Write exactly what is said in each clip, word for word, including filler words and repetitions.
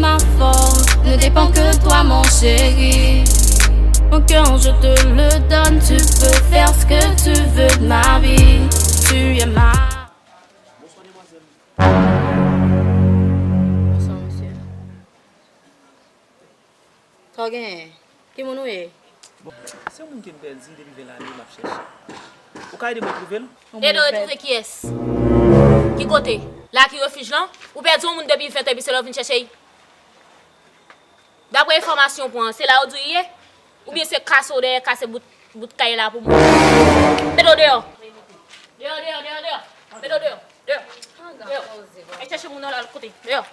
Ma force ne dépend que de toi, mon chéri. Mon cœur, je te le donne, tu peux faire ce que tu veux de ma vie. Tu es ma. Bonswa, mesye. Sa w genyen? Ki moun ou ye? Bon, se yon moun ke m pèdi depi ven lane m ap chèche. Ou ka ede mwen twouve l? Ede w retwouve kiyès? Ki kote? La ki refij lan? Ou pèdi yon moun depi ven tan epi se la w vin chèche l? Daprè enfòmasyon w pran an, se la yo di w li ye? Oubyen se kase w dèyè, kase bout, bout kay la pou moun? Mete w deyò! Deyò, deyò, deyò, deyò! Mete w deyò! Deyò! Deyò! Al chèche moun nan la, kote? Deyò!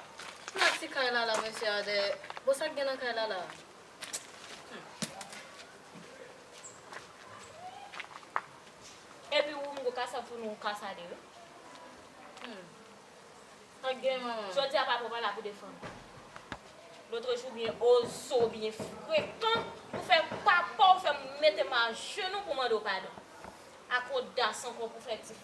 Nan ti kay la la, mesye Adè. Bon, sa k gen nan kay la la? Epi ou menm ou ka sa pou nou kasa de wi. Hmm. Sa k gen manman? Jodi a papa w pa la pou defann ou. Lòt jou byen oze w byen frekan pou fè papa w fè m mete m ajenou pou mande w padon. Ak odas ankò pou fè ti